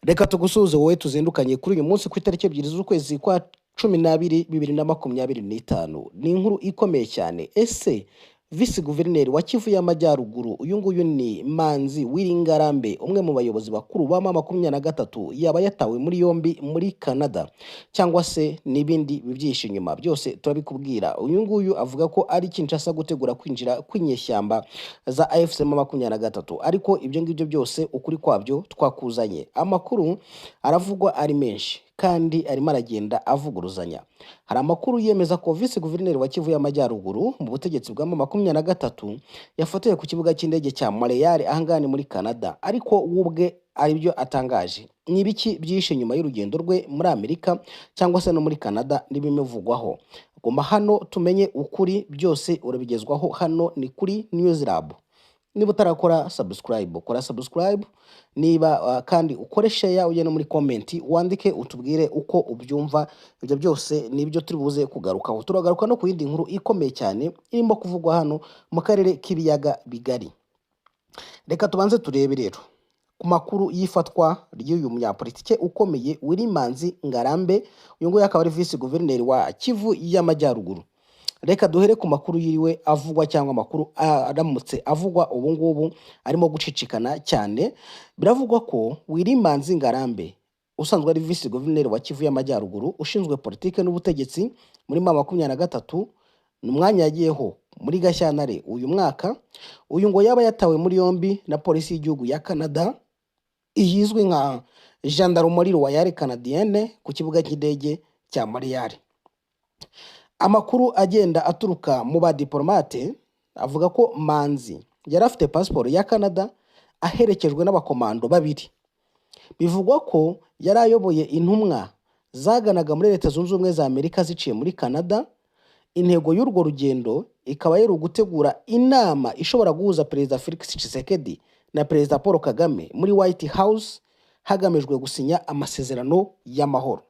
Reka tugusuhuze wowe tuzindukanye kuri uyu munsi ku itariki 2 z'ukwezi kwa 12 2025. Ni inkuru ikomeye cyane. Ese visi guverineri wa Kivu y'Amajyaruguru, uyu nguyu ni Manzi Willy Ngarambe, umwe mu bayobozi bakuru ba M23, yaba yatawe muri yombi muri Canada cyangwa se n'ibindi bibyihishe inyuma? Byose turabikubwira. Uyu nguyu avuga ko ari Kinshasa gutegura kwinjira kw'inyeshyamba za AFC M23, ariko ibyo ngibyo byose ukuri kwabyo twakuzanye. Amakuru aravugwa ari menshi kandi arimo aragenda avuguruzanya. Hari amakuru yemeza ko visi guverineri wa Kivu y'Amajyaruguru mu butegetsi bwa M23 yafatiwe ku kibuga cy'indege cya Montreal, ahangaha ni muri Canada, ariko we ubwe aribyo atangaje. Ni ibiki byihishe nyuma y'urugendo rwe muri Amerika cyangwa se no muri Canada n'ibimuvugwaho? Guma hano tumenye ukuri, byose urabigezwaho hano ni kuri News Lab. Niba utarakora subscribe, kora subscribe. Niba kandi ukore share, ujye no muri comment wandike utubwire uko ubyumva. Ibyo byose nibyo turi buze kugarukaho. Turagaruka no ku yindi nkuru ikomeye cyane irimo kuvugwa hano mu karere k'ibiyaga bigari. Reka tubanze turebe rero ku makuru y'ifatwa ry'uyu munyapolitike ukomeye Willy Manzi Ngarambe. Uyu nguyu akaba ari visi guverineri wa Kivu y'Amajyaruguru. Reka duhere ku makuru yiriwe avugwa cyangwa amakuru aramutse avugwa ubu ngubu arimo gucicikana cyane. Biravugwa ko Willy Manzi Ngarambe, usanzwe ari visi guverineri wa Kivu y'Amajyaruguru ushinzwe politike n'ubutegetsi muri M23, ni umwanya yagiyeho muri Gashyantare uyu mwaka, uyu ngo yaba yatawe muri yombi na polisi y'igihugu ya Canada izwi nka Gendarmerie Royale Canadienne ku kibuga cy'indege cya Montreal. Amakuru agenda aturuka mu badiporomate avuga ko Manzi yari afite pasiporo ya Canada aherekejwe n'abakomando babiri. Bivugwa ko yari ayoboye intumwa zaganaga muri Leta Zunze Ubumwe za Amerika ziciye muri Canada. Intego y'urwo rugendo ikaba yari ugutegura inama ishobora guhuza Perezida Felix Tshisekedi na Perezida Paul Kagame muri White House, hagamijwe gusinya amasezerano y'amahoro.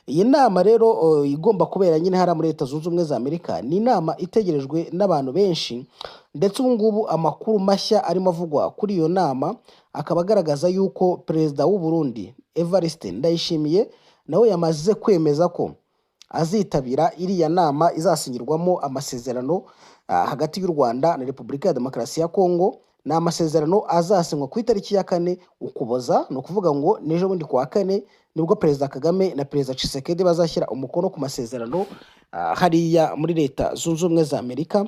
Iyi nama rero igomba kubera nyine hariya muri Leta Zunze Ubumwe za Amerika, ni inama itegerejwe n'abantu benshi. Ndetse ubu ngubu amakuru mashya arimo avugwa kuri iyo nama akaba agaragaza yuko Perezida w'u Burundi Evariste Ndayishimiye nawe yamaze kwemeza ko azitabira iriya nama izasinyirwamo amasezerano hagati y'u Rwanda na Repubulika ya Demokarasi ya Kongo. Ni amasezerano azasinywa ku itariki ya 4 Ukuboza, ni ukuvuga ngo n'ejo bundi ku wa kane nibwo Perezida Kagame na Perezida Tshisekedi bazashyira umukono ku masezerano hariya muri Leta Zunze Ubumwe za Amerika.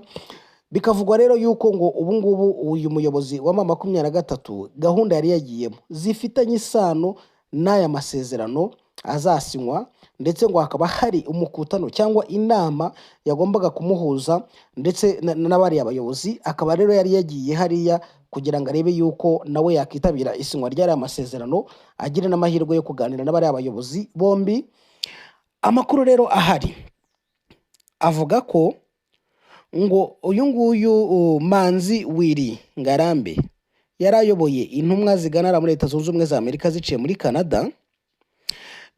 Bikavugwa rero yuko ngo ubu ngubu uyu muyobozi wa M23 gahunda yari yagiyemo zifitanye isano n'aya masezerano azasinywa, ndetse ngo hakaba hari umukutano cyangwa inama yagombaga kumuhuza ndetse n'abariya bayobozi. Akaba rero yari yagiye hariya kugira ngo arebe yuko nawe yakitabira isinywa ry'ariya masezerano, agire n'amahirwe yo kuganira n'abariya bayobozi bombi. Amakuru rero ahari avuga ko ngo uyu nguyu Manzi Willy Ngarambe yari ayoboye intumwa zigana muri Leta Zunze Ubumwe za Amerika ziciye muri Canada.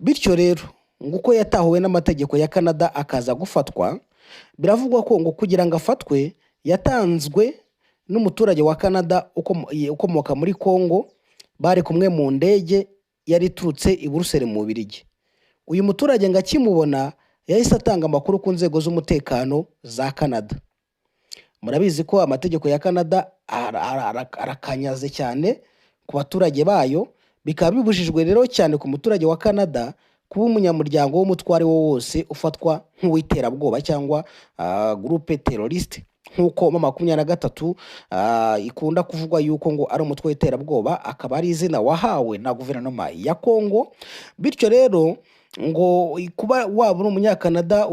Bityo rero ngo uko yatahuwe n'amategeko ya Canada akaza gufatwa, biravugwa ko ngo kugira ngo afatwe yatanzwe n'umuturage wa Canada ukomoka muri Congo, bari kumwe mu ndege yari iturutse i Buruseli mu Bubiligi. Uyu muturage ngo akimubona yahise atanga amakuru ku nzego z'umutekano za Canada. Murabizi ko amategeko ya Canada arakanyaze cyane ku baturage bayo, bikaba bibujijwe rero cyane ku muturage wa Canada kuba umunyamuryango w'umutwe uwo ari wo wose ufatwa nk'uw'iterabwoba cyangwa groupe terroriste, nk'uko M23 ikunda kuvugwa yuko ngo ari umutwe w'iterabwoba, akaba ari izina wahawe na guverinoma ya Congo. Bityo rero ngo kuba waba uri umunyakanada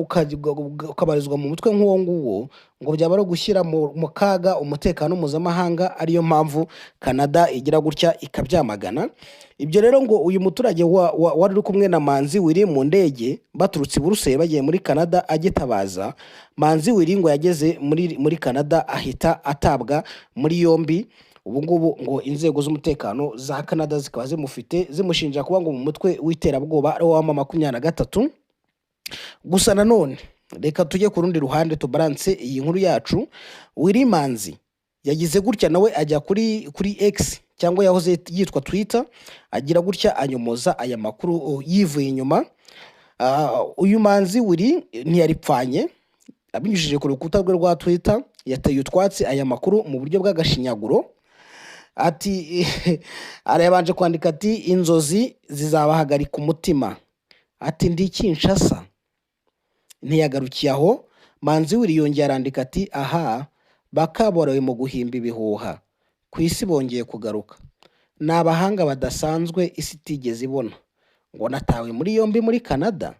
ukabarizwa mu mutwe nk'uwo nguwo, ngo byaba ari ugushyira mu kaga umutekano mpuzamahanga, ariyo mpamvu Canada igira gutya ikabyamagana. Ibyo rero ngo uyu muturage wari uri kumwe na Manzi Willy mu ndege baturutse i Buruseli bagiye muri Canada, agitabaza Manzi Willy, ngo yageze muri Canada ahita atabwa muri yombi. Ubu ngubu ngo inzego z'umutekano za Canada zikaba zimufite, zimushinja kuba ngo mu mutwe w'iterabwoba ari wo wa M23. Gusa nanone reka tujye ku rundi ruhande tubaranse iyi nkuru yacu. Willy Manzi yagize gutya nawe ajya kuri X cyangwa se kuri Twitter, cyangwa yahoze yitwa Twitter, agira gutya anyomoza aya makuru yivuye inyuma. Uyu Manzi Willy ntiyaripfanye, abinyujije ku rukuta rwe rwa Twitter yateye utwatsi aya makuru mu buryo bw'agashinyaguro. Ati, arayabanje kwandika ati: "Inzozi zizabahagarika umutima." Ati: "Ndi Kinshasa." Ntiyagarukiye aho, Manzi Willy yongeye arandika ati: "Aha bakaborowe mu guhimba ibihuha ku isi bongeye kugaruka, ni abahanga badasanzwe isi itigeze ibona. Ngo natawe muri yombi muri Canada?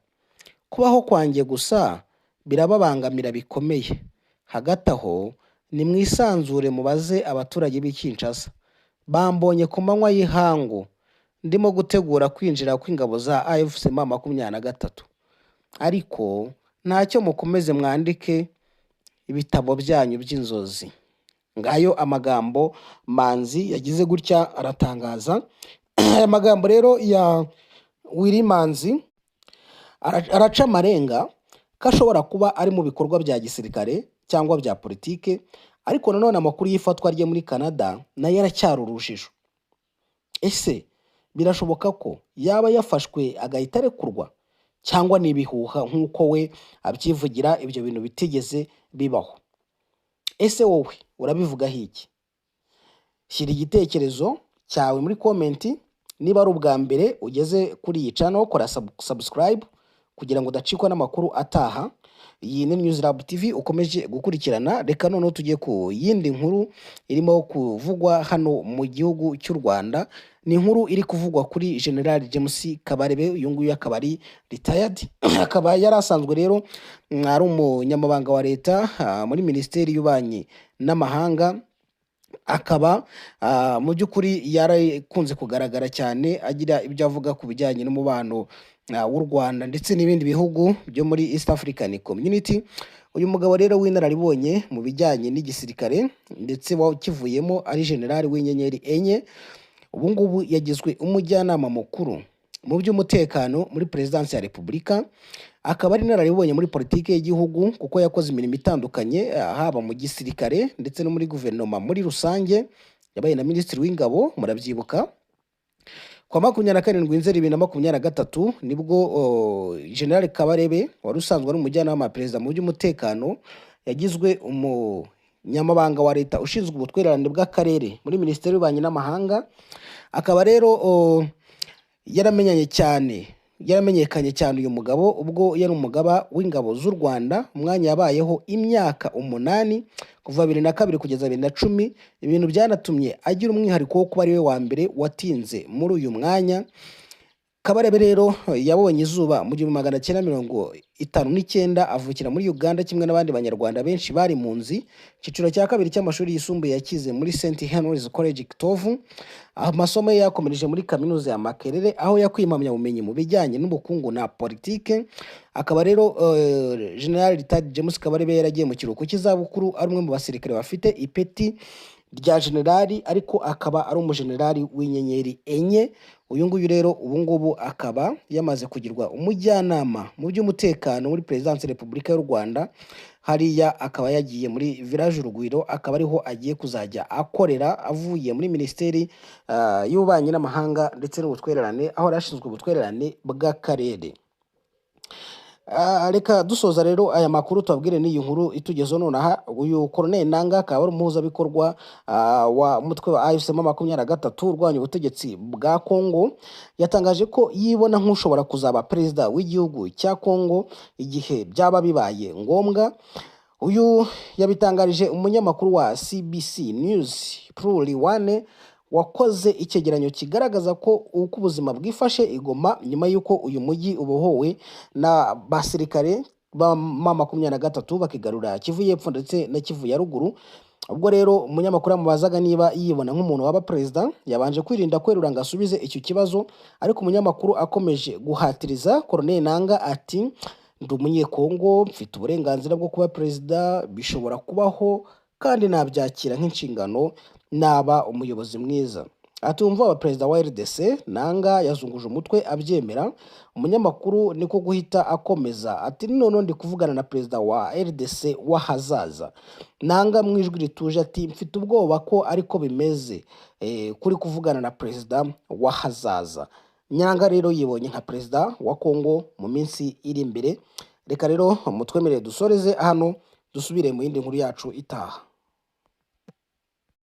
Kubaho kwanjye gusa birababangamira bikomeye. Hagati aho nimwisanzure mubaze abaturage b'i Kinshasa, bambonye ku manywa y'ihangu ndimo gutegura kwinjira kw'ingabo za AFC M23. Ariko ntacyo, mukomeze mwandike ibitabo byanyu by'inzozi." Ngayo amagambo Manzi yagize gutya aratangaza. Aya magambo rero ya Willy Manzi araca amarenga ko ashobora kuba ari mu bikorwa bya gisirikare cyangwa bya politike, ariko nanone amakuru y'ifatwa rye muri Canada nayo aracyari urujijo. Ese birashoboka ko yaba yafashwe agahita arekurwa, cyangwa ni ibihuha nk'uko we abyivugira, ibyo bintu bitigeze bibaho? Ese wowe urabivugaho iki? Shyira igitekerezo cyawe muri comment. Niba ari ubwa mbere ugeze kuri iyi channel, kora subscribe kugira ngo udacikwa n'amakuru ataha. Iyi ni News Lab TV ukomeje gukurikirana. Reka noneho tujye ku yindi nkuru irimo kuvugwa hano mu gihugu cy'u Rwanda. Ni inkuru iri kuvugwa kuri General James Kabarebe. Uyu nguyu akaba ari retired, akaba yari asanzwe rero ari umunyamabanga wa leta muri Minisiteri y'Ububanyi n'Amahanga, akaba mu by'ukuri yarakunze kugaragara cyane agira ibyo avuga ku bijyanye n'umubano w'u Rwanda ndetse n'ibindi bihugu byo muri East African Community. Uyu mugabo rero w'inararibonye mu bijyanye n'igisirikare ndetse wakivuyemo ari generali w'inyenyeri enye, ubu ngubu yagizwe umujyanama mukuru mu by'umutekano muri Perezidansi ya Repubulika. Akaba ari inararibonye muri politiki y'igihugu kuko yakoze imirimo itandukanye, haba mu gisirikare ndetse no muri guverinoma muri rusange. Yabaye na Minisitiri w'Ingabo, murabyibuka. Kwa 27 Nzeri 2023 nibwo General Kabarebe wari usanzwe ari umujyanama wa perezida mu by'umutekano yagizwe umunyamabanga wa leta ushinzwe ubutwererane bw'akarere muri Minisiteri y'Ububanyi n'Amahanga. Akaba rero yaramenyekanye cyane uyu mugabo ubwo yari umugaba w'ingabo z'u Rwanda, umwanya yabayeho imyaka 8 kuva 2002 kugeza 2010, ibintu byanatumye agira umwihariko wo kuba ari we wa mbere watinze muri uyu mwanya. Kabarebe rero yabonye izuba mu 1959, avukira muri Uganda kimwe n'abandi Banyarwanda benshi bari mu nzi. Icyiciro cya kabiri cy'amashuri yisumbuye yakize muri St Henry's College Kitovu. Amasomo ye yakomereje muri Kaminuza ya Makerere, aho yakuye impamyabumenyi mu bijyanye n'ubukungu na politike. Akaba rero General Retired James Kabarebe yaragiye mu kiruhuko cy'izabukuru ari umwe mu basirikare bafite ipeti rya generali, ariko akaba ari umujenerali w'inyenyeri enye. Uyu nguyu rero ubu ngubu akaba yamaze kugirwa umujyanama mu by'umutekano muri Perezidansi Repubulika y'u Rwanda. Hariya akaba yagiye muri Village Urugwiro, akaba ariho agiye kuzajya akorera avuye muri Minisiteri y'Ububanyi n'Amahanga ndetse n'Ubutwererane, aho yari ashinzwe ubutwererane bw'akarere. Reka dusoza rero aya makuru tubabwire n'iyi nkuru itugezeho nonaha. Uyu Colonel Nanga akaba ari umuhuzabikorwa wa mutwe wa AFC M23 urwanya ubutegetsi bwa Congo, yatangaje ko yibona nk'ushobora kuzaba perezida w'igihugu cya Congo igihe byaba bibaye ngombwa. Uyu yabitangarije umunyamakuru wa CBC News Prue Liwane, wakoze icyegeranyo kigaragaza ko uko ubuzima bwifashe i Goma nyuma y'uko uyu mujyi ubohowe na basirikare ba M23 bakigarura Kivu y'Epfo ndetse na Kivu ya Ruguru. Ubwo rero umunyamakuru yamubazaga niba yibona nk'umuntu waba perezida, yabanje kwirinda kwerura ngo asubize icyo kibazo, ariko umunyamakuru akomeje guhatiriza, Colonel Nanga ati: "Ndi Umunyekongo, mfite uburenganzira bwo kuba perezida, bishobora kubaho kandi nabyakira nk'inshingano, naba umuyobozi mwiza." Ati: "Umva wa perezida wa RDC." Nanga yazunguje umutwe abyemera. Umunyamakuru niko guhita akomeza ati: "None ndi kuvugana na perezida wa RDC w'ahazaza." Nanga mu ijwi rituje ati: "Mfite ubwoba ko ariko bimeze, kuri kuvugana na perezida w'ahazaza." Nyanga rero yibonye nka perezida wa Kongo mu minsi iri imbere. Reka rero mutwemerere dusoreze hano, dusubire mu yindi nkuru yacu itaha.